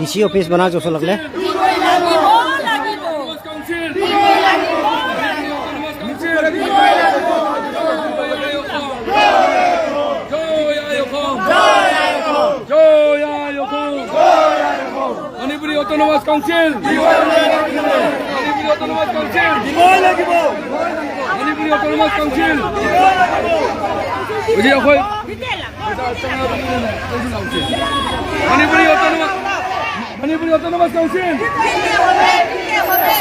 DC office bana joso lagle. লাগিব লাগিব। Council. লাগিব। কাউন্সিল। জয় I Assam, Joy I Assam. Manipuri autonomous council, Manipuri autonomous council, Manipuri autonomous council. বুজি অখৈ Manipuri autonomous, Manipuri autonomous council. দিতে হবে, দিতে হবে।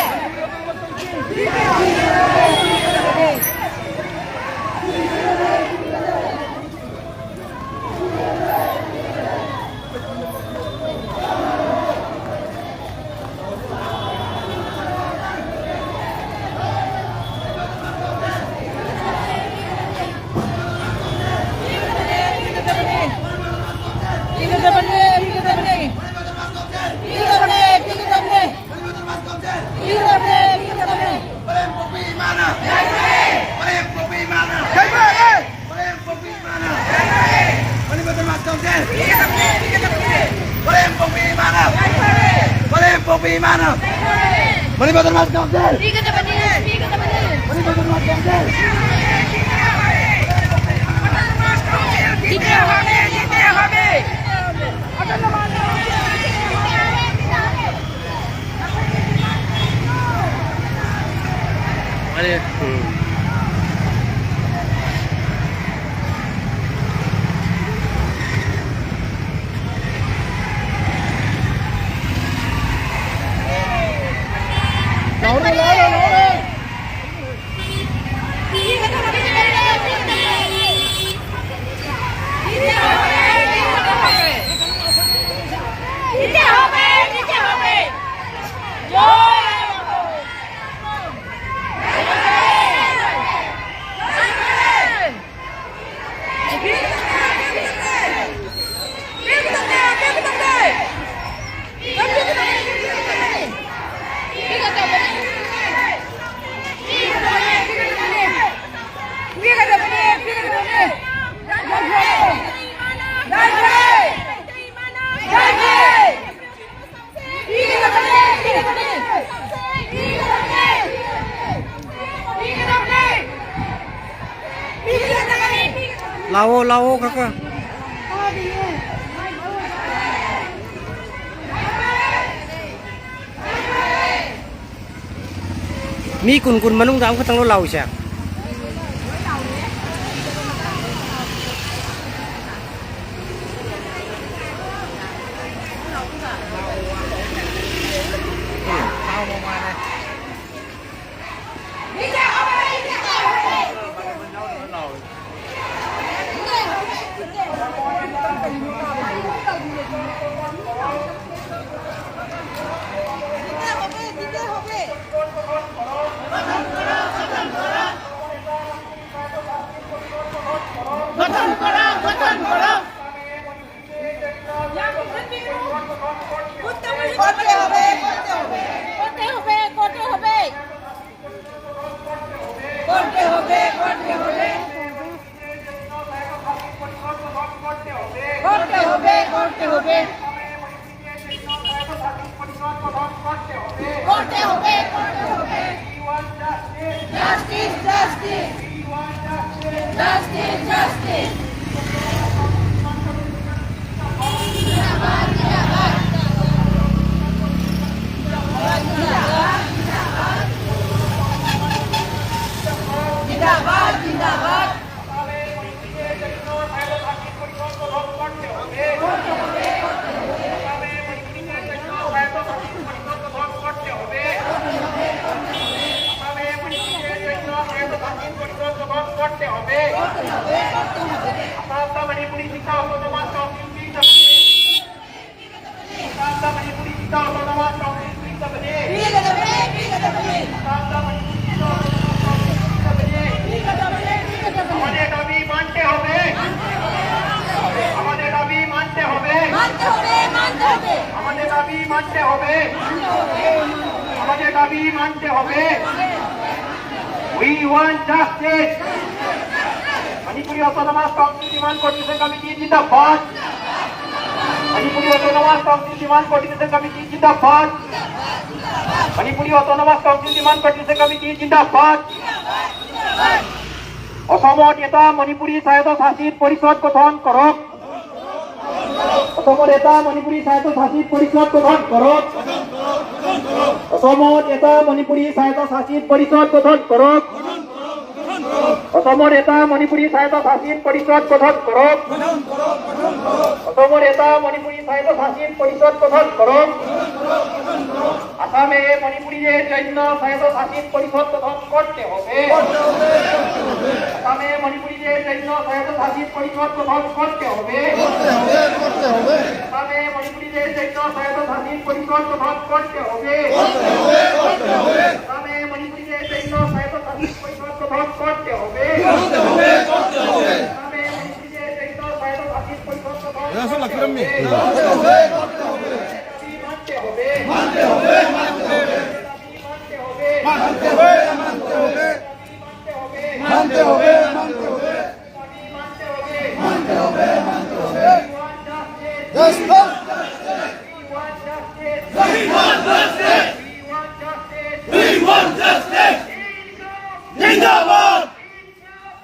দিতে হবে, দিতে হবে। আরে। দিতে হবে, দিতে হবে। জয়। লাও লাও কাকা। Mi kun kun manung dam khatang lo lau sia. করতে হবে, করতে হবে, করতে হবে, করতে হবে, করতে হবে, করতে হবে, করতে হবে, করতে হবে, করতে হবে। Justice, justice, justice, justice. জিন্দাবাদ, জিন্দাবাদ। আমাদের দাবি মানতে হবে, আমাদের দাবি মানতে হবে, মানতে হবে, মানতে হবে, আমাদের দাবি মানতে হবে, আমাদের দাবি মানতে হবে। We want justice. Manipuri autonomous council demand coordination committee জিন্দাবাদ। Manipuri autonomous Council Demand Coordination Committee জিন্দাবাদ। Manipuri Autonomous Council Demand Coordination Committee জিন্দাবাদ। অসমত এটা মণিপুৰী স্বায়ত্তশাসিত পৰিষদ গঠন কৰক। অসমত এটা মণিপুৰী স্বায়ত্তশাসিত পৰিষদ গঠন কৰক। অসমত এটা মণিপুৰী স্বায়ত্তশাসিত পৰিষদ গঠন কৰক। অসমত এটা মণিপুৰী স্বায়ত্তশাসিত পৰিষদ গঠন কৰক। অসমত এটা মণিপুৰী স্বায়ত্তশাসিত পৰিষদ গঠন কৰক। আসামে মণিপুরীদের জন্য স্বায়ত্তশাসিত পরিষদ গঠন করতে হবে। আসামে মণিপুরীদের জন্য স্বায়ত্তশাসিত পরিষদ গঠন করতে হবে। আসামে মণিপুরীদের জন্য স্বায়ত্তশাসিত পরিষদ গঠন করতে হবে। আসামে মণিপুরীদের জন্য স্বায়ত্তশাসিত পরিষদ গঠন করতে হবে। আসামে মণিপুরীদের জন্য স্বায়ত্তশাসিত পরিষদ গঠন মানতে হবে, মানতে হবে, মানতে হবে, মানতে হবে, মানতে হবে, মানতে হবে, মানতে হবে, মানতে হবে। We want justice. We want justice. We want justice. জিন্দাবাদ,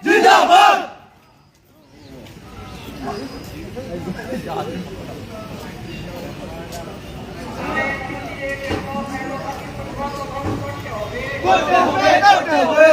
জিন্দাবাদ। করতে হবে, করতে হবে।